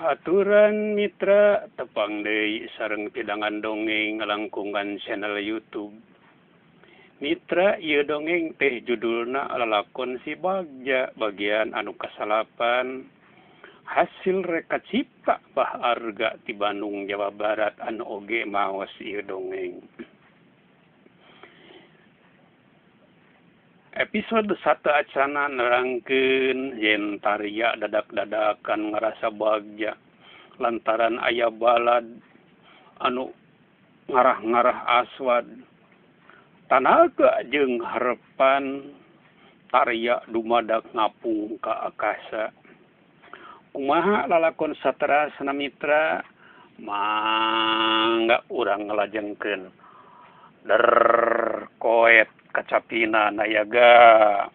Hahaturan mitra tepang deui sareng pidangan dongeng ngalangkungan channel YouTube. Mitra ieu dongeng teh judulna Lalakon Si Bagja bagian anu kasalapan hasil reka cipta Bah Arga ti Bandung Jawa Barat anu oge maos ieu dongeng. Episode 1 acana nerangkeun yen Tarya dadak-dadakan ngarasa bagja lantaran aya balad anu ngarah-ngarah Aswad. Tanaga jeung harepan Tarya dumadak ngapung ka akasa. Kumaha lalakon saterasna mitra mangga urang ngalajengkeun. Der koet kacapina nayaga.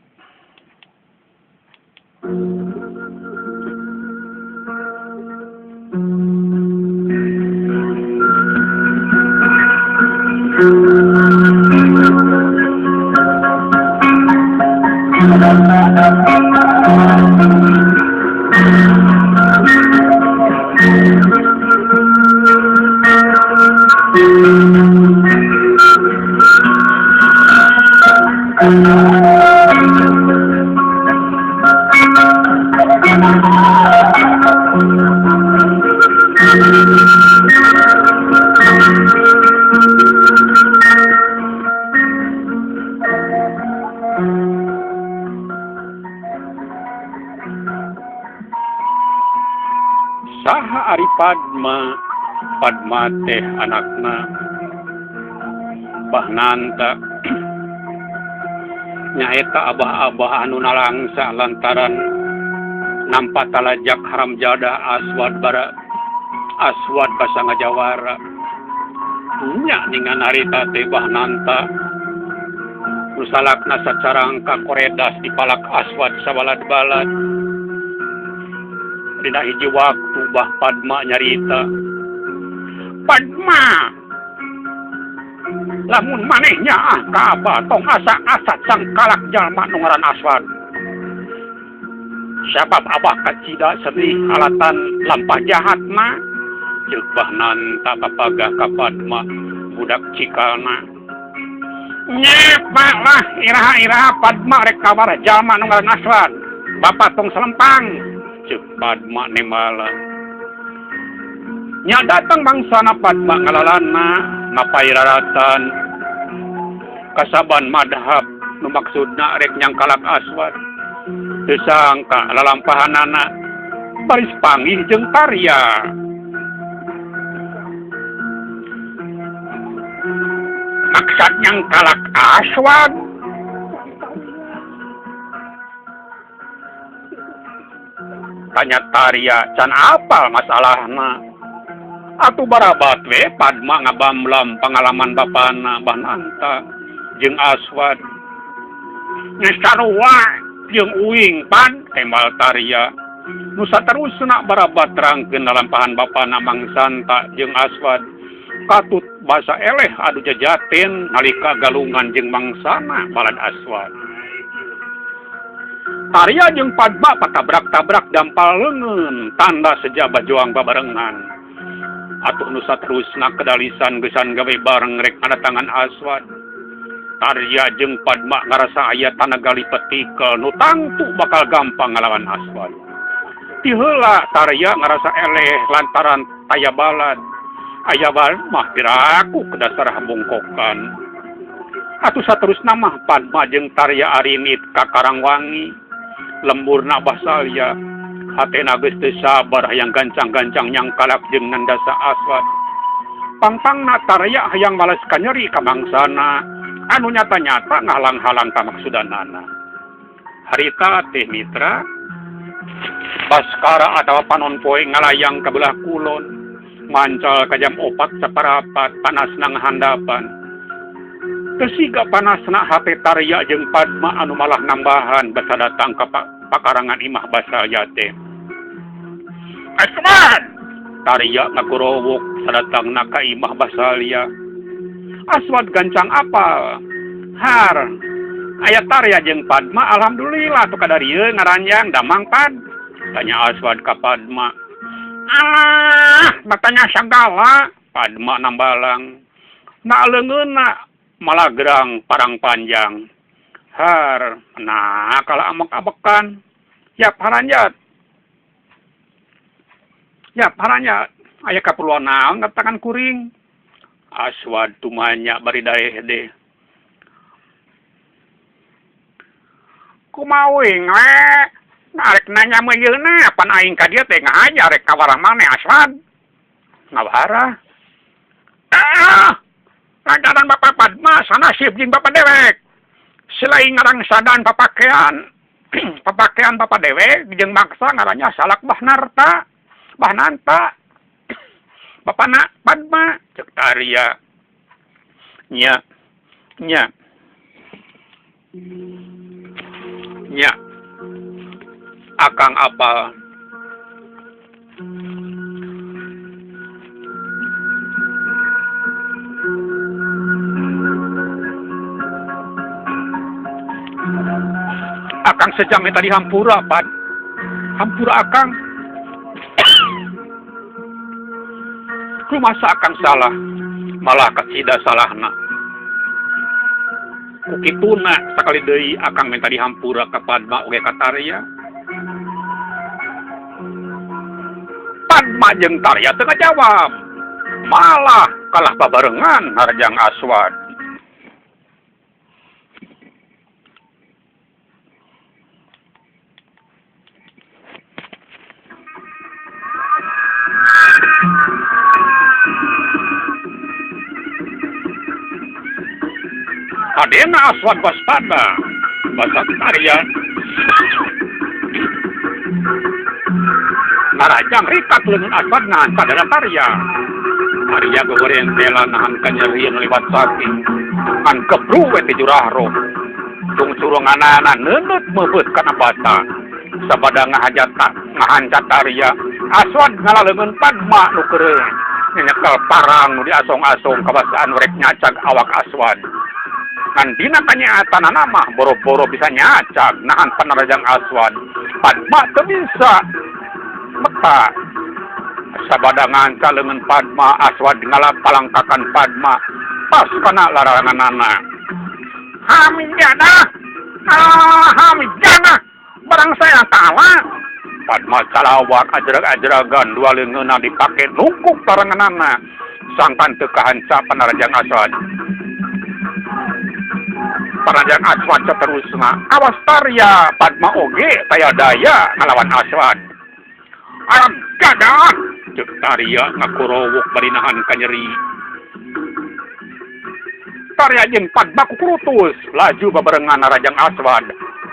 Saha ari Padma, Padma teh anakna Bah Nanta. Nyaeta abah-abah anu nalangsa lantaran nampa talajak haram jadah Aswad bara Aswad basa ngajawara. Nya ningan harita teh Bah Nanta nu salakna sacarangka koredas dipalak Aswad sabalad-balad. Dina hiji waktu Bah Padma nyarita, Padma, lamun maneh nyaah ka abah tong asa-asa cangkalak jalma nu ngaran Aswad. Sabab abah kacida sedih alatan lampah jahat mah. Ceuk Bah Nanta papagah ka Padma budak cikalna. Nyepa lah iraha-iraha Padma rek kabar jalma nu ngaran Aswad. Bapak tong selempang. Ceuk Padma nembalan. Nya datang bangsana Padma ngalalana ngapai raratan kasaban madhab nu maksudna rek nyangkalak Aswad. Teu sangka lalampahanana baris panggih jeung Tarya. Maksud nyangkalak Aswad? Tanya Tarya can apal masalahna. Atuh barabat we Padma ngabamlam pengalaman bapana Bah Nanta jeung Aswad. Nya sarua jeung uing pan tembal Tarya. Nu saterusna barabat terangkeun lalampahan bapana Mang Santa jeung Aswad. Katut basa eleh adu jajaten nalika galungan jeung mangsana balad Aswad. Tarya jeung Padma patabrak-tabrak dampal leungeun tanda seja bajuang babarengan. Atuh nu saterusna kedalisan geusan gawe bareng rek ngadatangan Aswad. Tarya jeung Padma ngarasa aya tanaga lipetikel nu tangtu bakal gampang ngalawan Aswad. Ti heula Tarya ngarasa eleh lantaran taya balad. Aya balad mah piraku ke dasar bongkokan. Atuh saterusna mah Padma jeung Tarya arinit ka Karangwangi. Lemburna Basalya hatena geus teu sabar hayang gancang-gancang nyangkalak jeung nandasa Aswad. Pangpangna Tarya hayang malas kanyeri ka mangsana anu nyata-nyata ngahalang-halang ka maksudanana. Harita teh mitra Baskara atawa panon poe ngalayang ka belah kulon mancal ka jam 4 saparapat panasna ngahandapan. Tesiga panasna hate Tarya jeung Padma anu malah nambahan basa datang ka pakarangan imah Basalya teh. Aswad! Tarya ngagorowok sadatangna ka imah Basalya. Aswad gancang apal. Har, aya Tarya jeung Padma alhamdulillah tuh kadarieu ngaranjang damang Pad. Tanya Aswad ka Padma. Alah, matanya sagala Padma nambalang. Na leungeunna malagrang parang panjang. Har, nah kala amek-amekan. Ya paranjat. Ya paranjat. Aya kaperluan naon ngatakan kuring. Aswad tumanya bari daeh deh. Kumaha we? Arek nanya meyeuna pan aing ka dieu teh ngahaja rek kawarah maneh Aswad. Ngawarah. Ah! Lantaran Bapak Padma sanasib jeung Bapak dewek. Selain ngarangsadan papakaian papakaian Bapak dewek jeung maksa ngarannya salak Bahnarta. Bahnanta. Bapana Padma cek Tarya. Nya. Nya. Nya. Akang apal. Akang sejam tadi hampura, Pad. Hampura akang. Rumasa akang salah, malah kacida salahna. Kukituna sakali deui akang minta dihampura ka Padma oge ka Tarya. Padma jeung Tarya teu ngajawab. Malah kalah babarengan harjang Aswad. Adena Aswad waspada, basak Tarya. Narajang rikat leungeun Aswad nahan sadara Tarya. Tarya gogorentelan nahan kanyerian liwat saking. Ngan kebru we ti jurahro. Cungcurunganana neundeut meubeut kana bata. Sabada ngahancat Tarya, Aswad ngalaleungeun Padma nu keureuh. Nyekel parang nu diasong-asong kabasaan rek nyacag awak Aswad. Ngan dina kanyaatan mah boro-boro bisa nyacag nahan panarajang Aswad. Padma teu bisa meta. Sabada nganca leungeun Padma, Aswad ngalapalangkakan Padma pas kana laranganana. Hamijana. Ah, hamijana. Barang saya kalah. Padma calawak ajrag-ajragan dua leungeunna dipake nungkuk laranganana. Sangkan teu kahanca panarajang Aswad. Panarajang Aswad saterusna awas Tarya, Padma oge taya daya ngalawan Aswad. Alam gadah ceuk Tarya ngakurowok bari nahan kanyeri. Tarya jeung Padma kukurutus laju babarengan narajang Aswad.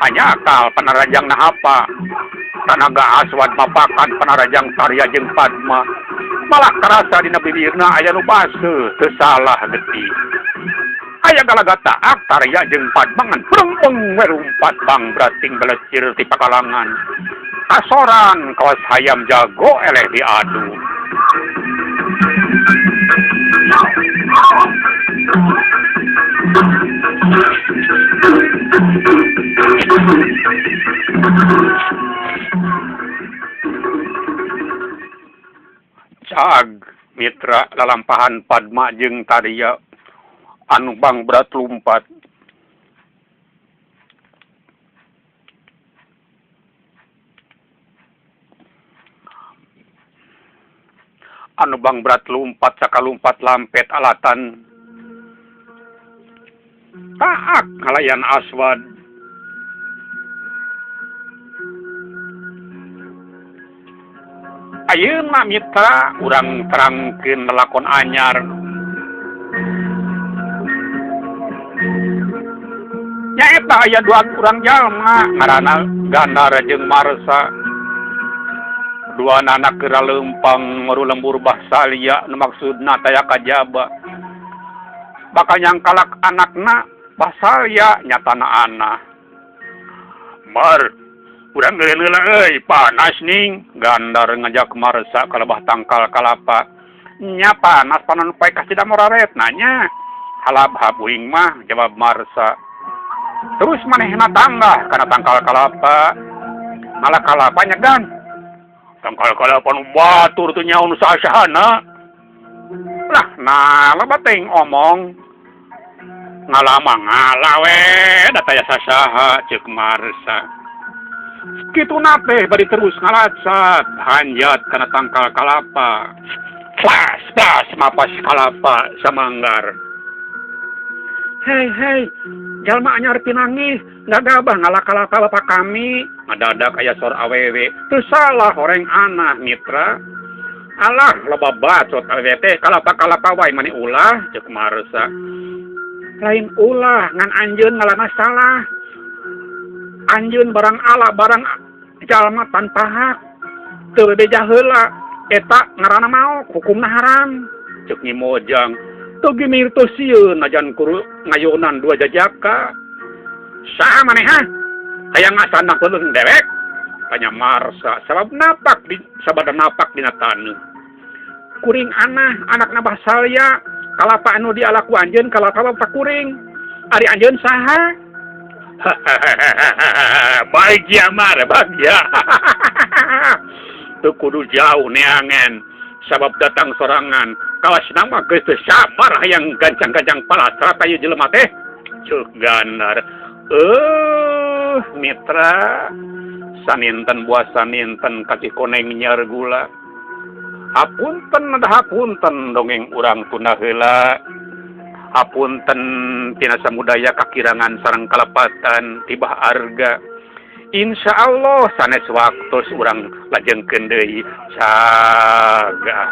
Hanya akal panarajang nahapa. Tanaga Aswad mapakan panarajang Tarya jeung Padma. Malah karasa dina bibirna aya nu baseuh teu salah getih. Aya galaga taak Tarya jeung Padma ngan brembeng we lumpat bang brating belecir ti pakalangan. Kasoran kawas hayam jago eleh diadu. Cag mitra lalampahan Padma jeung Tarya anu bang berat lumpat. Anu bang berat lumpat sakalumpat lampet alatan. Taak ngalayan Aswad. Ayeuna mitra urang terangkeun lalakon anyar. Nyaeta aya dua urang jalma ngaranna Gandar jeung Marsa. Dua anak keur leumpang ngaru lembur Bahsalia nu maksudna taya kajaba. Bakal nyangkalak anakna Bahsalia nyatana ana. Mar, urang geuleuh euy, panas ning. Gandar ngajak Marsa ka lebah tangkal kalapa. Nya panas panon poe kasida moraret nanya. Halab habuing mah jawab Marsa. Terus manehna tanggah kana tangkal kalapa. Malah kalapa nyegan. Tangkal kalapa nu batur teu nyaho nu saha-sahana. Lah nah loba teuing omong. Ngalama ngala we da taya sasaha ceuk Marsa. Kitu na teh bari terus ngalacat hanjat kana tangkal kalapa. Plas plas mapas kalapa samanggar. Hei hei, jalma anyar pinangih, gagabah ngala kalapa bapak kami. Ngadadak aya sor awewe, teu salah horeng anah mitra. Alah loba bacot awewe teh kalapa-kalapa wae mani ulah ceuk Marsa. Lain ulah ngan anjeun ngalana salah. Anjeun barang ala barang jalma tanpa hak. Teu bebeja heula eta ngaranna maok hukumna haram. Ceuk Nyi Mojang. Teu gimir teu sieun najan kuru ngayonan dua jajaka. Saha maneh ha? Hayang ngasana peuleung dewek? Tanya Marsa sabab napak di sabada napak dina taneuh. Kuring anah anakna Bah Salya kalapa anu diala ku anjeun kalapa bapak kuring. Ari anjeun saha? Bahagia mar, bahagia. Teu kudu jauh neangan sabab datang sorangan. Kawas nama geus teu sabar hayang gancang-gancang palastra ieu jelema teh. Ceuk Gandar. Mitra saninten buah saninten kasih koneng nyiar gula. Hapunten ada hapunten dongeng urang tunda heula. Hapunten tina samudaya kakirangan sareng kalepatan tibah arga. Insya Allah sanes waktos urang lajengkeun deui caga.